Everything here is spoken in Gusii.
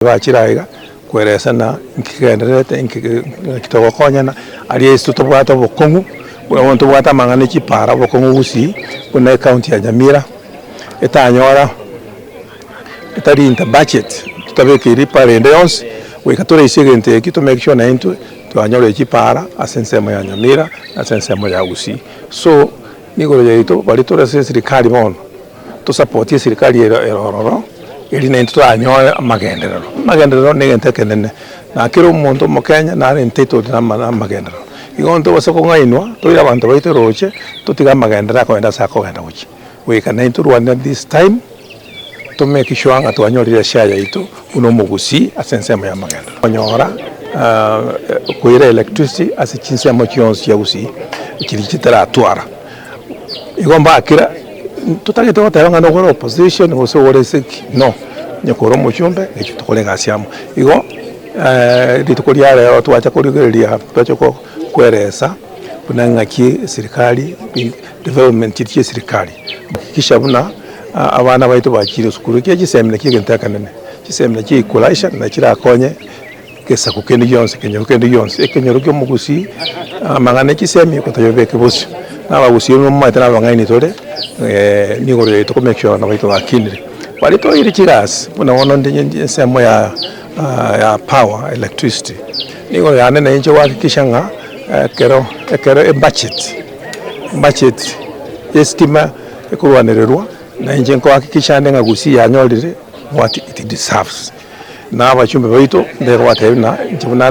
Bachire aiga koeresa na nki kegendererete nki naki togokonyana, aria ase tobwate obokong'u, buna bono tobwate amang'ana e chipara obokong'u gusii, buna ecounty ya Nyamira, etanyora etari into budget, totabekeiri para ende yonsi, goika toraise egento eki to make sure naintwe twanyorire chipara ase ensemo ya Nyamira, ase ensemo ya Gusii. So, nigoro yaito baria tore ase eserikari bono. Tosapotie eserikari ere ere ororo, erio naintwe toranyore amagenderero. Amagenderero na egento ekenene, na kera omonto omokenya nare entitled na ama amagenderero. Igo ntobasa kong'ainwa, toire abanto baito roche, totige amagenderero akogenda ase akogenda gochia. Goika naintwe torwane this time, to make sure ng'a twanyorire eshare yaito buna omogusii ase ensemo ya amagenderero. Konyora koira electricity ase chinsemo chionsi chia gusii, chiria chitaratwara. Igo mbakira, totagete goteba ng'a nokore opposition gose ore ase ki, no, onye kore omochumbe ekio tokore egasi amo. Igo rituko ria rero twacha korigereria twacha ko koeresa buna ng'aki eserikari development chiria chia eserikari, hakikisha buna abana baito bachire esukuru ekiagera chisemi nakio egento ekenene, chisemi nachio equalizer nachirakonye. Egesaku kende gionsi, ekenyoro kende gionsi, ekenyoro ki'omogusii, amang'ana e chisemi gotoyobeke bosio. Na abagusii momanyete na abang'aini tore, nigo yaito ko make sure abana baito bakinire. Baria toire chigasi, buna bono ndi ensemo ya ya power, electricity, nigo yane na inche gohakikisha ng'a ekero ekero ebudget, ebudget ya estima ekorwanererwa, na inche nkohakikisha ande ng'a gusii yanyorire what it deserves. Na abachumbe baito mbegobatebia buna inche buna.